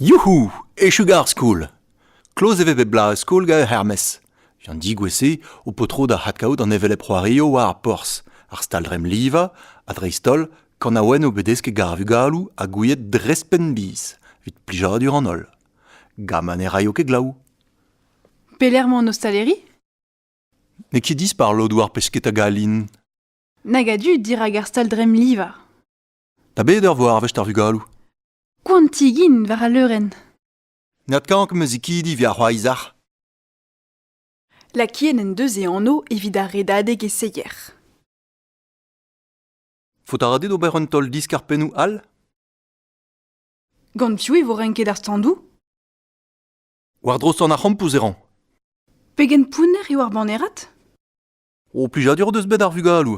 Youhou! Echu gant ar skol! Kloz e vez bep bloaz skol gant Hermes. An degouezh-se ho po tro da adkaout an hevelep c'hoarioù war ar porzh, ar stal-dremm livañ ha dreist-holl kanaouennoù bet desket gant ar vugaloù ha gouiet dres penn-biz evit plijadur an holl. Gant ma ne raio ket glav. Pelec'h emañ an ostaleri? N'eo ket dispar lodoù ar pesketa galin. Nag a dud dirak ar stal-dremm livañ. Da bet eur vo arvest ar vugaloù? Koantig int war al leurenn. N'adkank 'm eus ikidi evit ar c'hoaizar. Lakaet en deus e anv evit ar redadeg e seier. Faot a ra dit ober un taol diskar-pennoù all? Gant piv e vo renket ar standoù? War-dro sant ar c'hampouz e ran. Pegen pounner eo ar banerad? O plijadur o deus bet ar vugaloù.